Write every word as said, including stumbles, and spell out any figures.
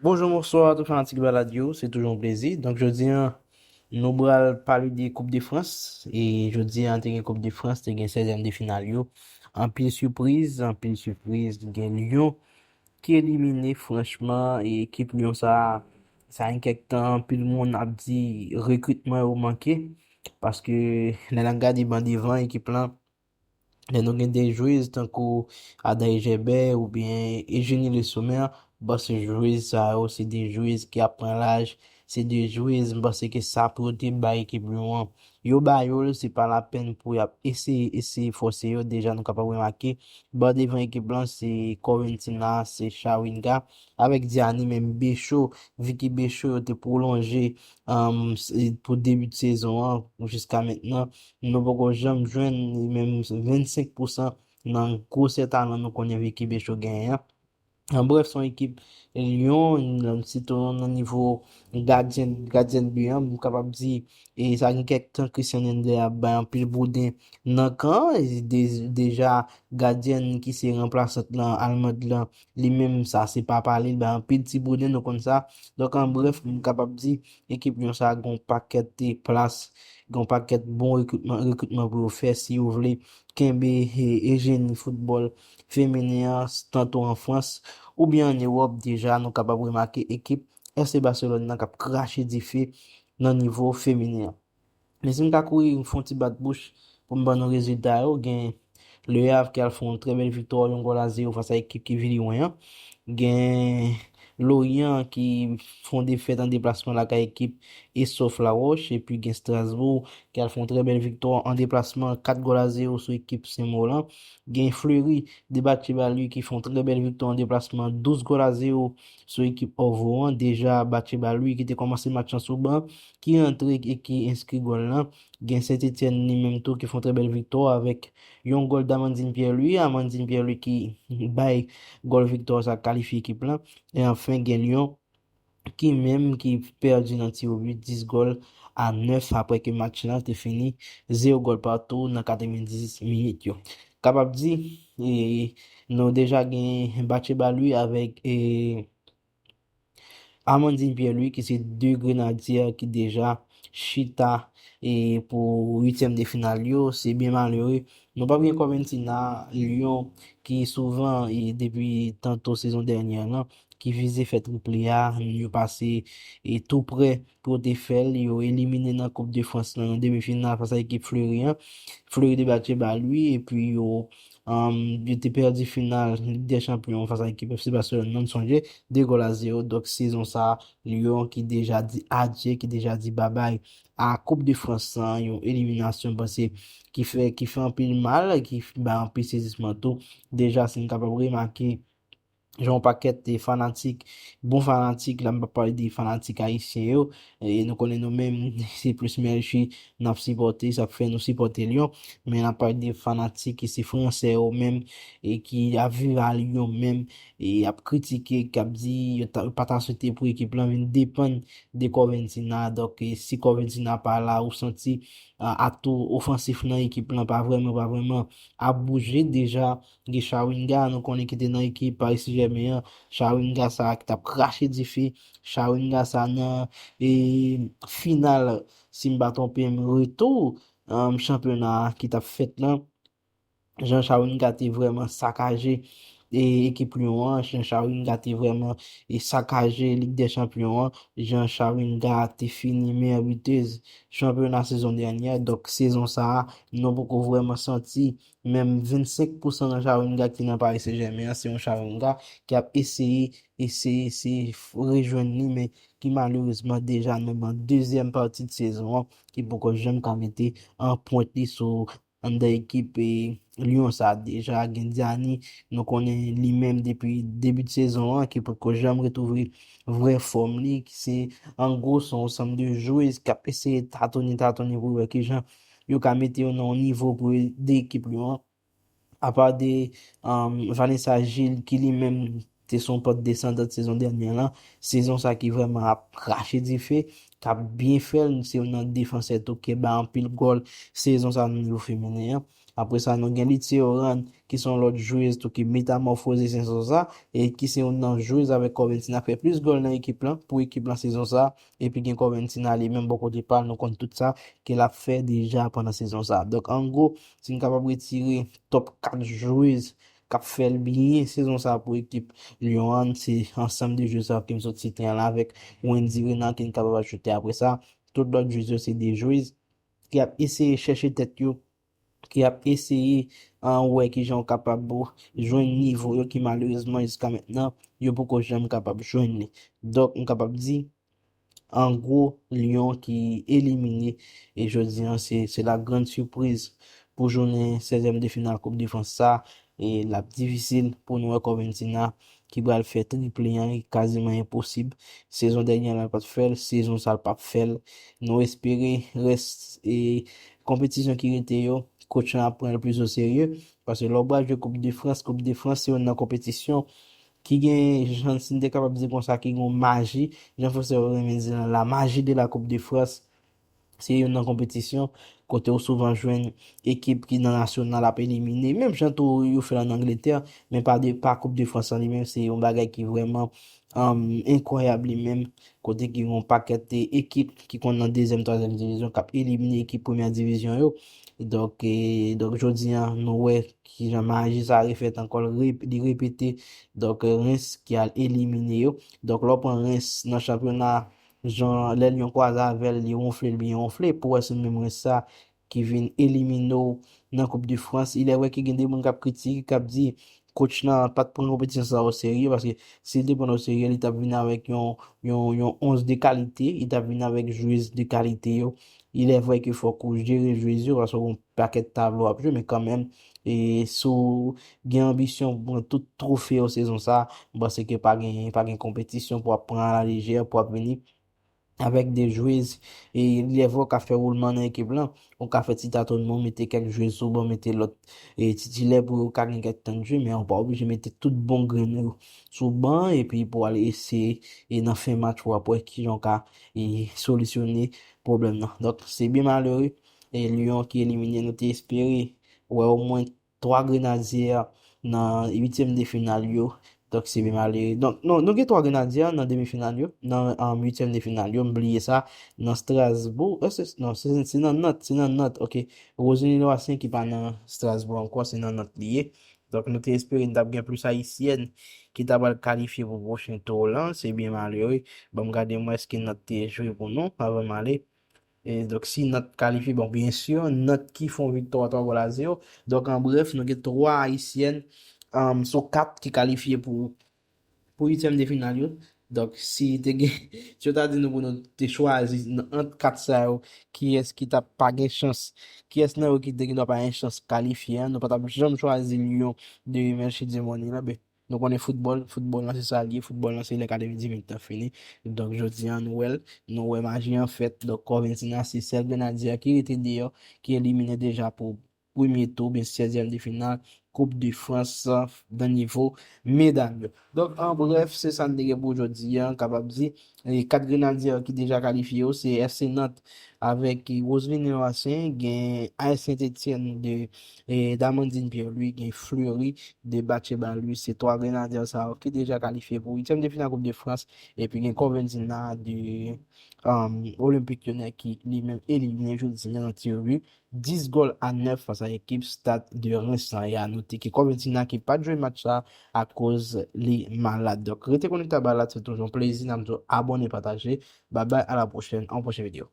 Bonjou, bonswa tout fanatik balad yo, se toujou yon plezi. Donk jodi a, nou pral pale de Koup de Frans. E jodi a, te gen Koup de Frans, te gen sèzyèm de final yo. Anpil sipriz, anpil sipriz, gen Lyon ki elimine, franchman, e ekip Lyon sa, sa gen kèk tan, anpil moun ap di rekritman yo manke, paske lè n ap gade ban devan ekip lan, lè nou gen de jwez tankou Adaï Gerber oubyen Eugénie Le Sommer, m panse jwez sa yo se de jwez ki ap pran laj, se de jwez m panse ke sa pou yo te bay ekip Lyon an, yo ba yo l, se pa lapèn pou y ap eseye, eseye fòse yo. Deja nou kapab remake, ban devan ekip lan se Corventina, se Chawinga, avèk Diani, men Becho, Vicky Becho yo te pwolonje um, pou debi sezon an jiska mentnan. Nou poko janm jwenn menm vennsenk pousan nan gwosè talan nou konnen Vicky Becho genyen an. An brèf, se yon ekip Lyon, sitou nan nivo gadyen, gadyen bi an, m kapab di, e sa gen kèk tan Christian Ender ap bay anpil bouden nan kan an, e de, deja gadyen ki se ranplasant lan, almand lan, li menm sa se pa pale, li bay anpil ti bouden, nou konn sa. Donk an brèf, m kapab di, ekip Lyon sa gen yon pakèt plas, gen yon pakèt bon rekritman, rekritman pou yo fè si yo vle kenbe e, ejeni foutbòl feminen an, tanto an Frans oubyen an Ewòp. Deja, nou kapab remake ekip F C Barcelone nan k ap krache dife nan nivo feminen an. Men si m ka kouri fè yon ti bat bouch pou m ban nou rezilta yo, gen Le Havre ki al fè yon trè bèl viktwa, yon gòl a zewo fas a ekip ki Villiers an. Gen Lorient ki fè yon defèt an deplasman lakay ekip Esof Laroche, epi gen Strasbourg ki al fè yon trè bèl viktwa an deplasman, kat gòl a zewo sou ekip Senmò lan. Gen Fleury de Batché-Balouis ki fè yon trè bèl viktwa an deplasman, douz gòl a zewo sou ekip Orvaux an. Deja, Batché-Balouis ki te kòmanse match lan sou ban, ki rantre e ki enskri gòl lan. Gen Saint-Étienne li menm tou ki fè yon trè bèl viktwa avèk yon gòl d'Amandine Pierre-Louis. Amandine Pierre-Louis ki bay gòl viktwa sa kalifye ekip lan. E anfen, gen Lyon ki menm ki pèdi nan ti obi, dis gòl a nèf, apre ke match lan te fini zewo gòl patou nan katrevendiz minit yo. Kapab di, e, nou deja gen Batché-Balouis avèk, e, Amandine Pierre-Louis, ki se de grenadye ki deja chita, e, pou uityèm de final yo. Se byen malere. Nou p ap gen Corventina, Lyon, ki souvan, e, depi tanto sezon dènyè lan, ki vize fè triple a, yo pase, e, tou prè pou yo te fè l, yo elimine nan Koup de Frans lan nan demi final fas a ekip Fleury an. Fleury de Batché-Balouis, epi yo, um, yo te pèdi final Lig dè Chanpyon fas a ekip F C Barcelone nan, m sonje, de gòl a zewo. Donk sezon sa, Lyon ki deja di adye, ki deja di babay a Koup de Frans lan, yon eliminasyon, m panse, ki fè, ki fè anpil mal, ki bay anpil sezisman tou. Deja, si n kapab remake, jan yon pakèt de fanatik, bon fanatik, la m p ap pale de fanatik ayisyen yo, e nou konnen nou menm, se plis Melchie n ap sipòte, sa k fè nou sipòte Lyon, men n ap pale de fanatik ki se fransè yo menm, e ki ap viv a Lyon menm, e ap kritike, k ap di yo ta, yo pa ta swete pou ekip lan vin depann de Corventina. Donk, e, si Corventina pa la, ou santi, a, atou ofansif nan ekip lan pa vrèman, pa vrèman ap bouje. Deja, gen Chawinga, nou konnen ki te nan ekip Paris Saint-Germain an. Chawinga sa a ki t ap krache dife. Chawinga sa a nan, e, final, si m pa twonpe m, retou, um, chanpyona a ki t ap fèt lan. Jan Chawinga te vrèman sakaje, e, ekip Lyon an, jan Chawinga te vrèman, e, sakaje Lig dè Chanpyon an, jan Chawinga te fini meyè bitez chanpyona sezon dènyè. Donk, sezon sa a, nou poko vrèman santi menm vennsenk pousan nan Chawinga ki nan Paris Saint-Germain an. Se yon Chawinga ki ap eseye, eseye, eseye f-, rejwenn li, men ki malerezman deja nan ban dezyèm pati de sezon an, ki poko janm ka mete anprent li sou anndan ekip, e, Lyon sa a. Deja gen Diani, nou konnen li menm depi debi de sezon an, ki poko janm retwouve vrè fòm li, ki se, an gwo, se yon ansanm de jwez k ap eseye tatonnen, tatonnen pou wè kijan yo ka mete yo nan yon nivo pou ede ekip Lyon an. Apa de, um, Vanessa Gilles, ki li menm te se yon pant desandan sezon dènyè lan, sezon sa ki vrèman ap krache dife, k ap byen fè l, se youn nan defansè tou ki bay anpil gòl sezon sa nan nivo feminen an. Apre sa, nou gen Litiyo Rann, ki se yon lòt jwez tou ki metamòfoze sezon sa, e ki se youn nan jwez avèk Corventina fè plis gòl nan ekip lan, pou ekip lan sezon sa, epi gen Corventina li menm bò kote pa l, nou konn tout sa ke l ap fè deja pandan sezon sa. Donk, an gwo, si n kapab retire top kat jwez k ap fè l byen sezon sa pou ekip Lyon an, se ansanm de jwez sa ke m sot site an la avèk Wendy Renard ke n kapab ajoute apre sa. Tout lòt jwez yo se de jwez ki ap eseye chèche tèt yo, ki ap eseye, an, wè kijan yo kapab jwenn nivo yo ki malerezman jiska mentnan yo poko janm kapab jwenn li. Donk, m kapab di, an gwo, Lyon ki elimine, e jodi an, se, se la grande surprise pou jounen sèzyèm de final Koup de Frans sa, e l ap difisil pou nou wè Corventina ki pral fè triple an, e kaziman enposib. Sezon dènye an, l pa t fè l, sezon sa, l p ap fè l. Nou espere rès e konpetisyon ki rete yo, coach lan ap pran l plis o serye, paske lè w pral jwe Koup de Frans, Koup de Frans se youn nan konpetisyon ki gen, jan si n te kapab di konsa, ki gen yon maji, jan fransè yo renmen di la, la magie de la Coupe de France. Se youn nan konpetisyon kote w souvan jwenn ekip ki nan nasyonal ap elimine. Menm jan tou yo fè l ann Angletè, men pa de, pa Koup de Frans lan li menm, se yon bagay ki vrèman, um, enkwayab li menm, kote ki gen yon pakèt, e, ekip ki konn nan dezyèm, twazyèm divizyon k ap elimine ekip premyè divizyon yo. Donk, e, donk, jodi an, nou wè kijan maji sa refèt ankò, l rep-, li repete. Donk, e, Reims ki al elimine yo. Donk, lè w pran Reims nan chanpyona, jan lè Lyon kwaze avè l, li wonfle, l byen wonfle. Pou w wè se menm Reims sa ki vin elimine w nan Koup de Frans. Il est vrai ke gen de moun k ap kritike, k ap di coach lan pa t pran konpetisyon sa o serye, paske si l te pran o serye, li t ap vin avèk yon, yon, yon onz de kalite, li t ap vin avèk jwez de kalite yo. Il est vrai ke fòk ou jere jwez yo, paske w gen yon pakèt tablo w ap jwe, men kanmenm, e si w gen anbisyon pou pran tout twofe yo sezon sa, m panse ke pa gen, pa gen konpetisyon pou w ap pran alalejè, pou w ap vini avèk de jwez, e lè vre w ka fè woulman nan ekip lan, ou ka fè ti tatonman, mete kèk jwez sou ban, mete lòt, e titilè pou yo ka gen kèk tan de jwe, men ou pa oblije mete tout bon grenn ou sou ban, epi pou al eseye, e nan fen match, w ap wè kijan w ka, e solisyone pwoblèm nan. Donk, se byen malere, e Lyon ki elimine, nou te espere wè omwen twa Grenadye nan uityèm de final yo. Donk, se byen malere. Donk, non, nou gen twa Grenadye nan demi final yo, nan, um, uityèm de final yo, m bliye sa, nan Strasbourg, e, se, non, se, se nan Nantes, se nan Nantes, ok. Roseline Leroy Saint ki pa nan Strasbourg ankò, se nan Nantes li ye. Donk, nou te espere n t ap gen plis Ayisyèn ki ta pral kalifye pou pwochen tour lan, se byen malere. Ban m gade m wè èske Nantes te jwe pou nou, avan m ale. E donk, si Nantes kalifye, bon, byen si, Nantes ki fè yon viktwa twa gòl a zewo. Donk, an brèf, nou gen twa Ayisyèn, um, sou kat ki kalifye pou, pou uityèm de final yo. Donk, si te gen, si yo ta di nou pou nou te chwazi nan, ant kat sa yo, kiyès ki t ap pa gen chans, kiyès nan yo ki te gen dwa pa gen chans kalifye an, nou pa t ap janm chwazi Lyon de Melchie Dumornay la, ben, nou konnen foutbòl, foutbòl lan se sa l ye, foutbòl lan se lè katrevendizuit tan fini. Donk, jodi an, nou wè l, nou wè maji an fèt. Donk, Corventina se sèl Grenadye ki rete deyò, ki elimine deja pou premye tou, oubyen sèzyèm de final, Koup de Frans, nan nivo medal yo. Donk, an brèf, se sa n te gen pou jodi an, kapab di, e kat Grenadye ki deja kalifye yo, se F C Nantes avèk Roseline Leroy Saint, gen A S Saint-Étienne de, e, Damandine Pierre-Louis, gen Fleury de Batcheba Louis. Se twa Grenadye sa yo ki deja kalifye pou uityèm de final Koup de Frans, epi gen Corventina de, um, Olympique Lyonnais ki li menm elimine jodi an nan tire bi dis gòl a nèf fas a ekip Stade de Reims lan. E a note ke Corventina ki pa t jwe match sa akoz li malad. Donk, rete konekte a Balad, se toujou yon plezi. N ap di w abòne, pataje. Babay, a la pwochèn, an pwochen videyo.